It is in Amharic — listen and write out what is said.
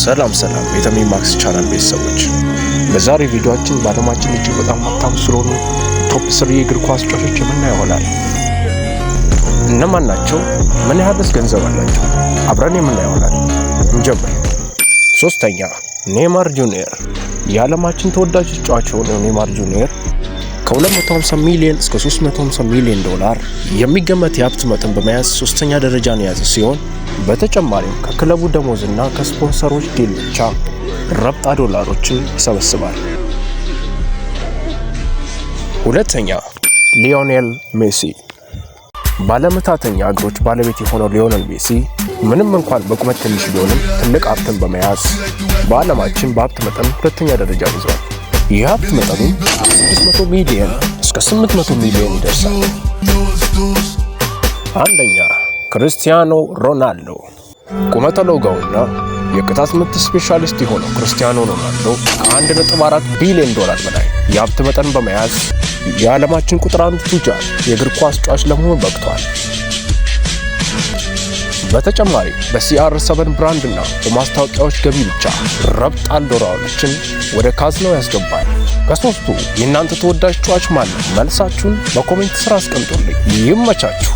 ሰላም ሰላም የተሜ ማክስ ቻናል ቤተሰቦች፣ በዛሬ ቪዲዮአችን በዓለማችን እጅግ በጣም ሀብታም ስለሆኑ top 3 የእግር ኳስ ተጫዋቾች የምናየው ይሆናል። እነማን ናቸው? ምን ያህልስ ገንዘብ አላቸው? አብረን የምናየው ይሆናል። እንጀምር። ሶስተኛ፣ ኔይማር ጁኒየር። የዓለማችን ተወዳጅ ተጫዋች የሆነው ኔይማር ጁኒየር ከ250 ሚሊዮን እስከ 350 ሚሊዮን ዶላር የሚገመት የሀብት መጠን በመያዝ ሶስተኛ ደረጃን የያዘ ሲሆን፣ በተጨማሪም ከክለቡ ደሞዝና ከስፖንሰሮች deal ብቻ ረብጣ ዶላሮችን ይሰበስባል። ሁለተኛ፣ ሊዮኔል ሜሲ። ባለምትሃተኛ እግሮች ባለቤት የሆነው ሊዮኔል ሜሲ ምንም እንኳን በቁመት ትንሽ ቢሆንም ትልቅ ሀብትን በመያዝ በዓለማችን በሀብት መጠን ሁለተኛ ደረጃ ይዟል። የሀብት መጠኑ ከ600 ሚሊዮን እስከ 800 ሚሊዮን ይደርሳል። አንደኛ፣ ክርስቲያኖ ሮናልዶ። ቁመተ ለጋውና የቅጣት ምት specialist የሆነው ክርስቲያኖ ሮናልዶ ከ1.4 ቢሊዮን ዶላር በላይ የሀብት መጠን በመያዝ የዓለማችን ቁጥር 1 ቱጃር የእግር ኳስ ተጫዋች ለመሆን በቅቷል። በተጨማሪ በ CR7 brand እና በማስታወቂያዎች ገቢ ብቻ ረብጣ ዶላሮችን ወደ ካዝናው ያስገባል። ከሶስቱ የእናንተ ተወዳጅ ተጫዋች ማን ነው? መልሳችሁን በ comment ስር አስቀምጡልኝ። ይመቻችሁ።